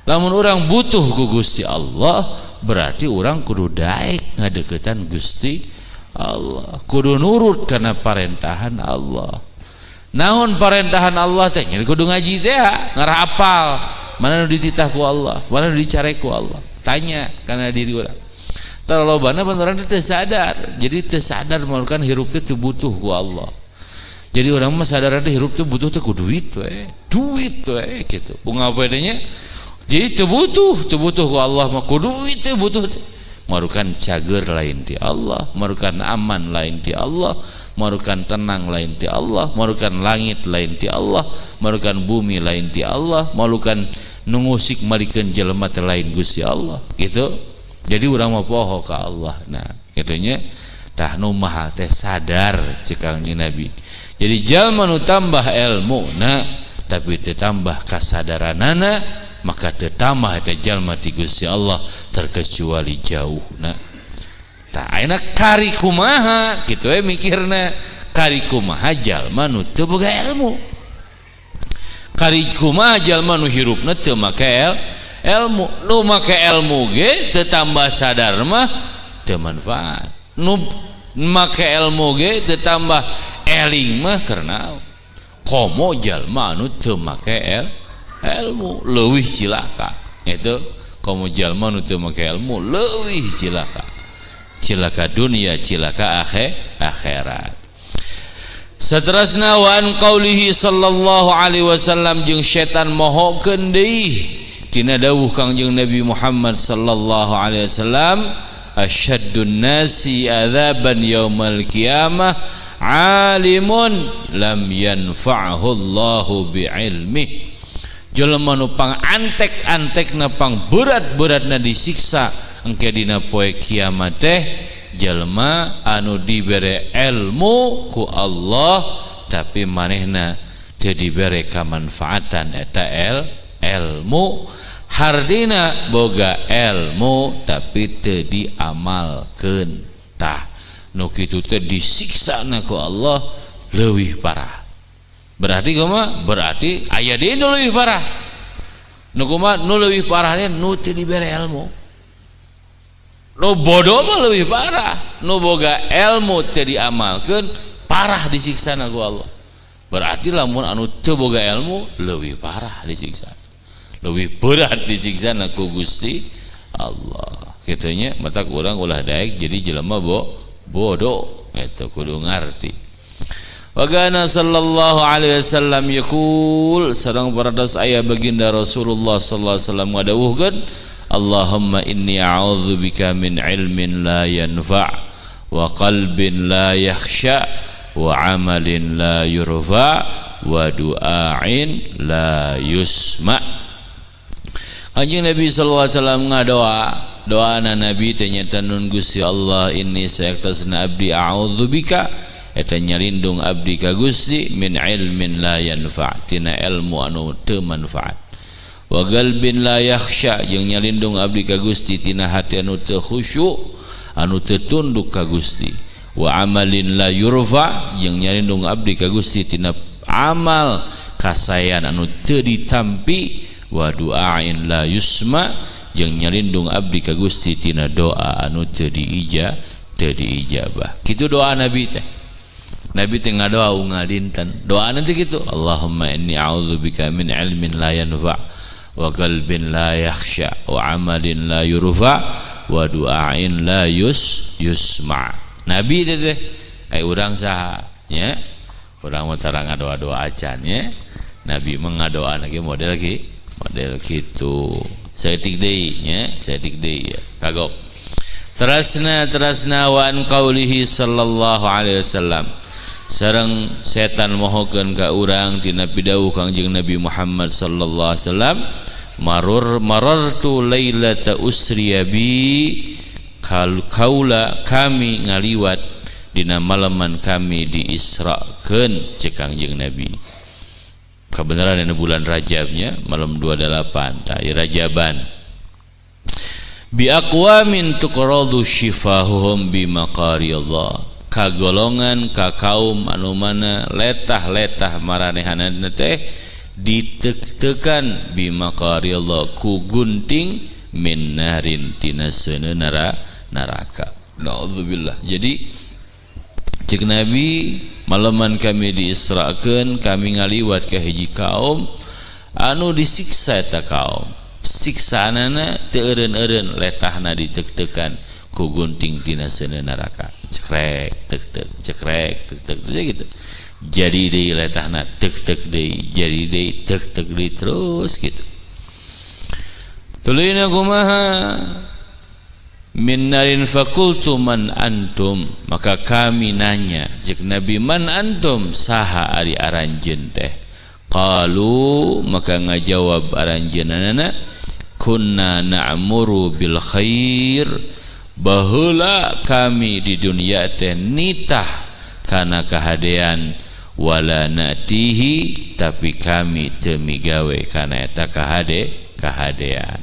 Lamun urang butuh ku Gusti Allah berarti urang kudu daek ngadeukeutan Gusti Allah, kudu nurut karena parentahan Allah. Naon parentahan Allah teh? Kudu ngaji teh ngarah apal mana nu dititah ku Allah, mana nu dicarek ku Allah. Tanya karena diri urang. Terlobana pan urang teh sadar, jadi teu sadar melakukan hirup teh teu butuh ku Allah. Jadi urang mah sadar teh hirup teh butuh teh ku duit we, duit we gitu. Bunga nya jadi teu butuh, teu butuh ku Allah mah, ku duit teh butuh teh. Marukan cager lain ti Allah, marukan aman lain ti Allah, marukan tenang lain ti Allah, marukan langit lain ti Allah, marukan bumi lain ti Allah, marukan nu ngusik malikeun jelema teh lain Gusti Allah gitu. Jadi urang mah poho ka Allah. Nah, gitunya tah nu mahal teh sadar cek Kangjeng Nabi. Jadi jalma nu tambah ilmu na tapi teu tambah kasadaranana, maka teu tambah eta jalma ti Gusti Allah terkecuali jauhna. Tah ayeuna kari kumaha kitu we mikirna, kari kumaha jalma nu teu boga ilmu, kari kumaha jalma nu hirupna teu make ilmu. Nu make ilmu ge teu tambah sadar mah teu manfaat, nu make ilmu ge teu tambah eling mah karena komo jalma anu teu make ilmu leuwih cilaka. Itu komo jalma nu teu make ilmu leuwih cilaka, cilaka dunia, cilaka akhirat. Seterusnya wa an qaulihi sallallahu alaihi wasallam, jeung setan mohokeun deui tina dawuh Kangjeng Nabi Muhammad sallallahu alaihi wasallam, asyaddun nasi adzaban yaumal qiyamah alimun lam yanfa'hu Allahu bi'ilmih. Jelema nu pang antek-antekna, pang berat-beratna disiksa engke dina poe kiamat teh jelema anu dibere ilmu ku Allah tapi manehna teu dibere kamanfaatan eta ilmu. Hardina boga ilmu tapi teu diamalkeun. Tah nu kitu teh disiksana ku Allah leuwih parah. Berarti kumaha? Berarti aya deui nu leuwih parah. Nu kumaha? Nu leuwih parah teh nu teu dibere ilmu. Nu bodoh mah leuwih parah. Nu boga ilmu teu diamalkeun parah disiksana ku Allah. Berarti lamun anu teu boga ilmu leuwih parah disiksa. Leuwih berat disiksa ku Gusti Allah. Kitu nya, matak urang ulah daek jadi jelema bodoh eta, kudu ngarti. Wa kana sallallahu alaihi wasallam yaqul, sareng parados aya baginda Rasulullah sallallahu alaihi wasallam ngadawuhkeun, Allahumma inni a'udzubika min ilmin la yanfa' wa qalbin la yakhsha wa amalin la yurfa' wa du'ain la yusma'. Kanjeng Nabi sallallahu alaihi wasallam ngadoa, doana Nabi teh nyata nun Gusti Allah inni sayaktosna abdi a'udzubika eta nyalindung abdi ka Gusti min ilmin la yanfa' tina ilmu anu teu manfaat, wa qalbin la yakhsha jeung nyalindung abdi ka Gusti tina hati anu teu khusyuk, anu teu tunduk ka Gusti, wa amalin la yurfa jeung nyalindung abdi ka Gusti tina amal kasayan anu teu ditampi, wa du'ain la yusma jeung nyalindung abdi ka Gusti tina doa anu teu diijabah. Kitu doa Nabi teh. Nabi teh ngadoa unggal dinten. Doa nanti gitu, Allahumma inni a'udzubika min ilmin la yanfa' wa qalbin la yakhsha wa amalin la yurfa wa du'ain la yusma. Nabi teh teh ai urang saha nya? Urang mah tara ngadoa-doa acan nya. Nabi mah ngadoa lagi model ki model kitu. Saeutik deui nya, saeutik deui ya. Kagok. Terasna terasna wa an qaulihi sallallahu alaihi wasallam, sareng setan mohokeun ka urang tina pidawuh Kangjeng Nabi Muhammad sallallahu alaihi wasallam, marartu lailata usriya bi, kaula kami ngaliwat dina malaman kami diisrakeun cek Kangjeng Nabi. Kebenaran dina bulan Rajabnya malam 28 tah Rajaban, bi aqwamin tuqradu shifahuhum bi maqariyallah, kagolongan ka kaum anu mana letah-letah maranehanana teh ditek-tekan bi maqariyallah ku gunting min narin tina seuneu neraka. Naudzubillah. Jadi cek Nabi malaman kami diisrakeun kami ngaliwat ka hiji kaum anu disiksa eta kaum, siksaanana teu eureun-eureun, letahna ditek-tekan ku gunting tina seuneu neraka, cekrek tek tek cekrek tek tek terus gitu, jadi deui letahna tek tek deui, jadi deui tek tek deui, terus gitu. Tuluyna kumaha? Min narin fakultu man antum, maka kami nanya cek Nabi, man antum, saha ari aranjeun teh? Qalu, maka ngajawab aranjeunana, kunna na'muru bil khair, baheula kami di dunia teh nitah kana kahadean, wala natihi tapi kami teu migawe kana eta kahadean,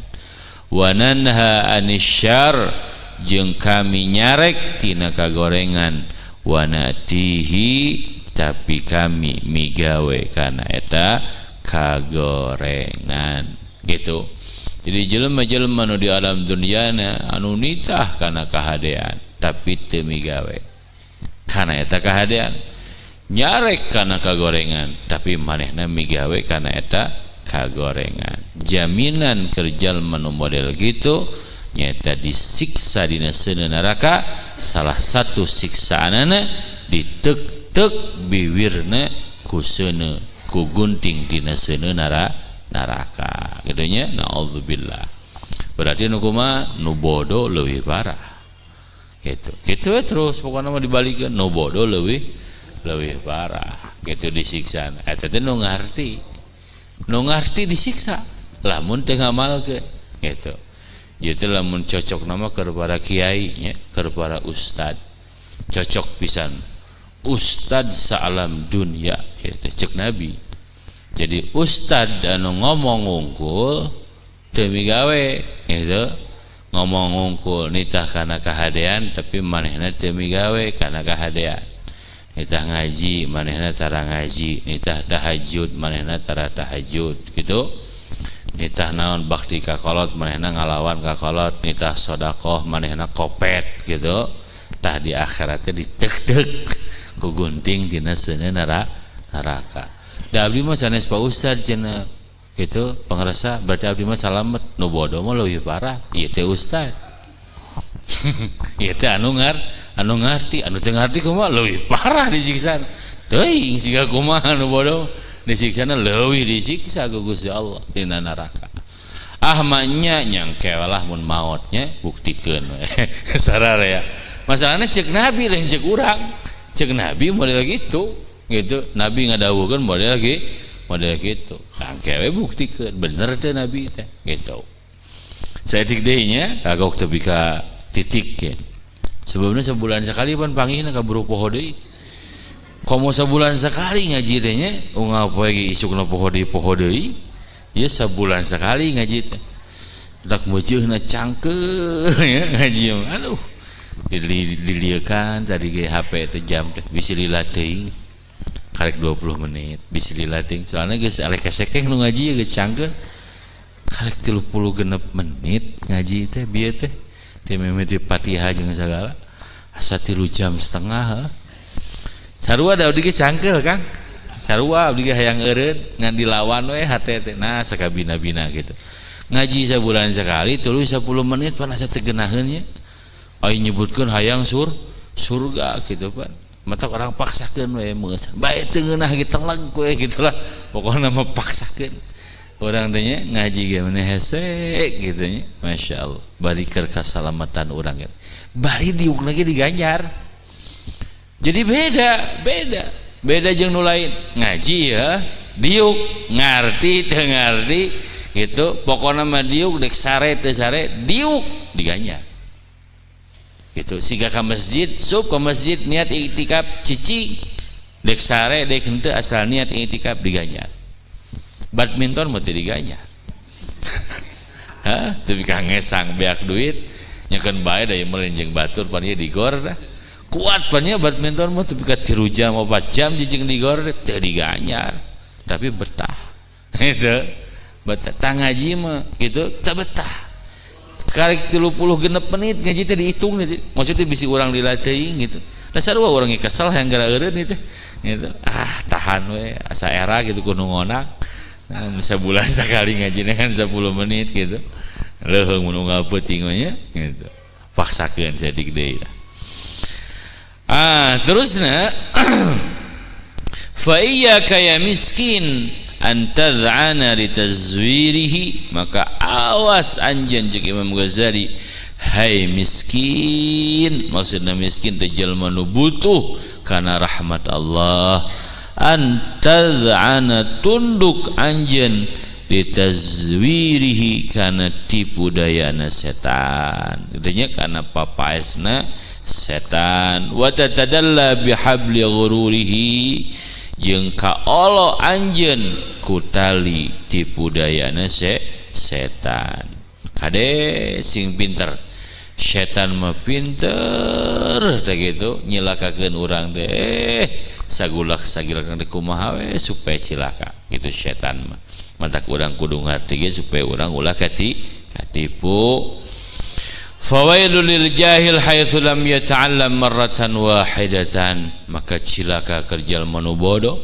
wa nanha anisyar jeung kami nyarek tina kagorengan, wa natihi tapi kami migawe kana eta kagorengan. Gitu. Jadi jelema-jelema nu di alam duniana anu nitah kana kahadean tapi teu migawe kana eta kahadean, nyarek kana kagorengan tapi manehna migawe kana eta kagorengan, jaminan kerja manu model gitu nyata disiksa dina seuneu neraka. Salah satu siksaanana ditek-tek biwirna ku seuneu, ku gunting dina seuneu neraka kitu nya. Naudzubillah. Berarti nu kumaha? Nu bodoh leuwih parah gitu. Kitu we terus pokona mah dibalikeun, nu bodoh leuwih parah gitu disiksa. Eta teh nu ngarti, nu ngarti disiksa lamun teu ngamalkeun gitu. Ieu teh lamun cocok nama keur para kiai nya, keur para ustad cocok pisan. Ustad saalam dunia itu cek Nabi. Jadi ustad anu ngomong ngungkul teu migawe gitu, ngomong ngungkul nitah kana kahadean tapi manehna teu migawe kana kahadean, nitah ngaji manehna tara ngaji, nitah tahajud manehna tara tahajud gitu, nitah naon bakti ka kolot manehna ngalawan ka kolot, nitah sedekah manehna kopet gitu. Tah, di akhiratnya ditek-tek ku gunting tina seuneu neraka. Da abdi mah sanes, Pak Ustad, cenah gitu, pangersa, berarti abdi mah salamet, nu bodoh mah leuwih parah. Ieu teh ustad, ieu teh anu ngarti, anu teu ngarti kumaha? Leuwih parah disiksa teuing, siga kumaha nu bodoh disiksana, leuwih disiksa ku Gusti Allah dina neraka. Ah, maknya nyangke lah mun maotnya buktikeun we sararea. Masalahnya cek Nabi, lain cek urang, cek Nabi model gitu gitu. Nabi ngadawuhkeun model gitu, model gitu, engke we buktikeun bener teh Nabi teh gitu. Saeutik deui nya, kagok tepi ka titik ya. Sebelumnya sebulan sekali pan panggihna, kaburu poho deui. Komo sebulan sekali ngaji teh nya, unggal poe ge isukna poho deui, poho deui. Ya, sebulan sekali ngaji teh dak meujeuna cangkeul ya ngaji. Aduh, dilieukan tadi ge HP teh, jam teh bisi lila teuing, karek 20 menit bisi lila teuing, soalnya geus arek kesekeh nu ngaji geus cangkeul. Karek 36 menit ngaji teh bieu teh teh mimiti Fatihah jeung sagala asa 3,5 jam. Heuh, sarua da abdi ge cangkeul, Kang, sarua abdi ge hayang eureun ngan dilawan we hate teh. Nah, sakabina-bina gitu ngaji sebulan sekali tuluy 10 menit pan asa teu geunaheun nya. Aya nyebutkeun hayang surga gitu pan, mata orang paksakeun we meus bae teu ngeunah ge teleg we gitulah. Pokokna mah paksakeun urang teh nya, ngaji ge meni hese gitu nya. Masya Allah, bari keur kasalamatan urang ge, bari diukna ge diganjar. Jadi beda, beda, beda jeung nu lain. Ngaji ya diuk, ngarti teu ngarti gitu, pokokna mah diuk, dek sare teu sare diuk, diganjar gitu. Siga ka masjid, sup ke masjid niat iktikaf, cicing, dek sare dek henteu, asal niat iktikaf diganjar. Badminton mah teu diganjar. Hah, tapi ka ngesang beak duit nyekeun bae da ieu jeung batur pan ieu digor dah kuat pan nya. Badminton mah tepi ka 3 jam 4 jam jijing digor teu diganjar, tapi betah itu, betah. Tah, ngaji mah gitu tak betah. Karek 36 menit ngaji teh dihitung gitu. Maksudnya bisi urang dilatih gitu. Dasar sarua urang kesel yang gara eureun itu gitu. Ah, tahan we asa era gitu kudu ngonak. Nah, sebulan sekali ngajinya kan 10 menit gitu, leuheung mun unggal peuting mah nya gitu. Paksakeun saeutik deui lah. Ah, terusna, fa iyyaka ya miskin an tad'ana litazwirihi, maka awas anjeun, cek Imam Ghazali, hai miskin, maksudna miskin teh jelema nu butuh kana rahmat Allah, an tad'ana tunduk anjeun, litazwirihi kana tipu dayana setan, artinya kana papaesna setan, wa tatadalla bihabli ghururihi, jeung kaolo anjeun ku tali tipu dayana setan. Kade sing pinter, setan mah pinter teh gitu nyilakakeun urang teh, sagulak sagilak teh kumaha we supaya cilaka gitu setan mah. Matak urang kudu ngarti ge supaya urang ulah katipu. Fawailul lil jahil haitsu lam yata'allam marratan wahidatan, maka cilaka keur jalma nu bodoh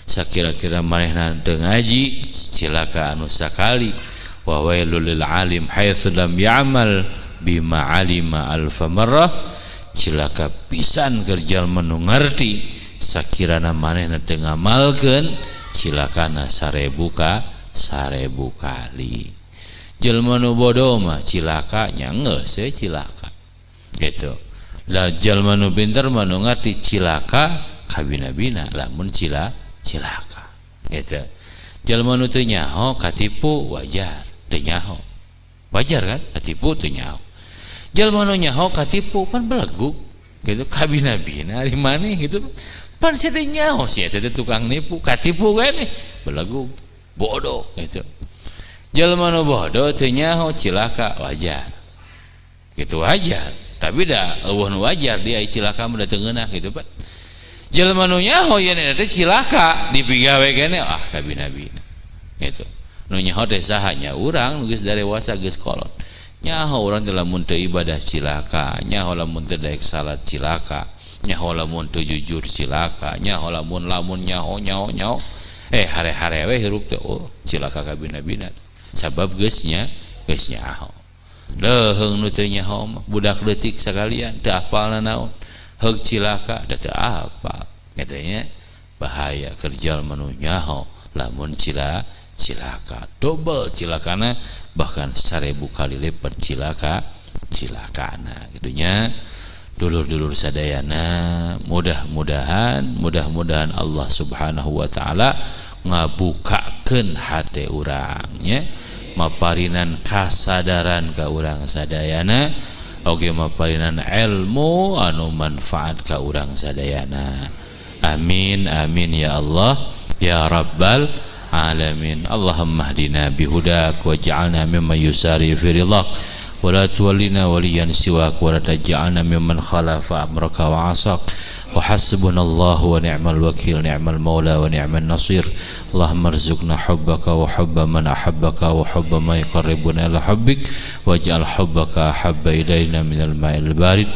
sakira-kira manehna teu ngaji cilaka anu sakali. Wa wailul lil alim haitsu lam ya'mal bima alima alfa marrah, cilaka pisan keur jalma nu ngarti sakirana manehna teu ngamalkeun, cilakana 1000 kali. Jelma nu bodoh mah cilaka nya, geus we cilaka gitu lah. Jelma nu pinter mah, nu ngarti, cilaka kabina-bina lamun cilaka gitu. Jelma nu teu nyaho katipu wajar, teu nyaho wajar kan katipu, teu nyaho. Jelma nu nyaho katipu pan belegug. Gitu kabina-bina ari maneh gitu. Pan sia teh nyaho sia teh tukang nipu, katipu kan belagu bodoh gitu. Jelema nu bodoh teu nyaho cilaka wajar. Gitu wajar. Tapi da eueuh nu wajar dia cilaka mah da teu ngeunah gitu Pak. Jelema nu nyaho yen teh cilaka dipigawe keneh ah kabina-bina. Gitu. Nu nyaho teh saha nya urang nu geus darewasa geus kolot. Nyaho urang teh lamun teu ibadah cilaka, nyaho lamun teu daek salat cilaka, nyaho lamun teu jujur cilaka, nyaho lamun lamun nyaho nyaho nyaho hare-hare we hirup teh oh cilaka kabina-bina. Sabab geus nya geus nyaho. Leuheung nu teu nyaho mah budak leutik sakalian teu apal naon. Heug cilaka da teu apal. Kitu nya bahaya kerja nu nyaho lamun cilaka double cilakana bahkan 1000 kali lipat cilakana gitu nya. Dulur-dulur sadayana mudah-mudahan Allah Subhanahu wa taala ngabukakeun hate urang nya, maparinan kasadaran ka urang sadayana oge maparinan ilmu anu manfaat ka urang sadayana. Amin amin ya Allah ya rabbal alamin. Allahumma hdina bihudak waj'alna mimman yusari fi ridak wa la tuwallina waliyan siwak wa la taj'alna mimman khalafa amraka wa asak. Wa hasbunallahu wa ni'mal wakil ni'mal maula wa ni'man nasir. Allahumma arzuqna hubbaka wa hubba man ahabbaka wa hubba ma yuqarribuna ila hubbik waj'al hubbaka ahabba ilayna minal ma'il barid.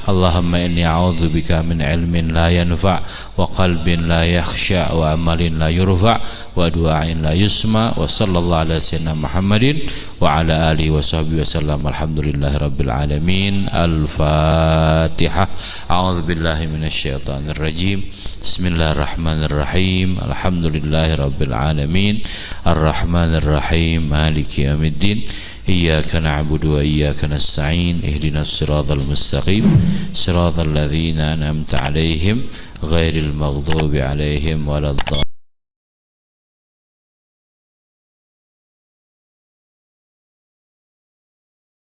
Allahumma inni a'udzubika min ilmin la yanfa' wa qalbin la yakhsha wa amalin la yurfa' wa du'ain la yusma. Wa sallallahu ala sayyidina Muhammadin wa ala alihi wa sahbihi wa sallam. Alhamdulillahi rabbil alamin. Al-Fatihah. A'udzu billahi minasyaitonir rajim. Bismillahirrahmanirrahim. Alhamdulillahi rabbil alamin. Arrahmanir rahim. Maliki yaumiddin. Iyyaka na'budu wa iyyaka nasta'in. Ihdinas siratal mustaqim. Siratal ladzina an'amta 'alaihim ghairil maghdubi 'alaihim waladdallin.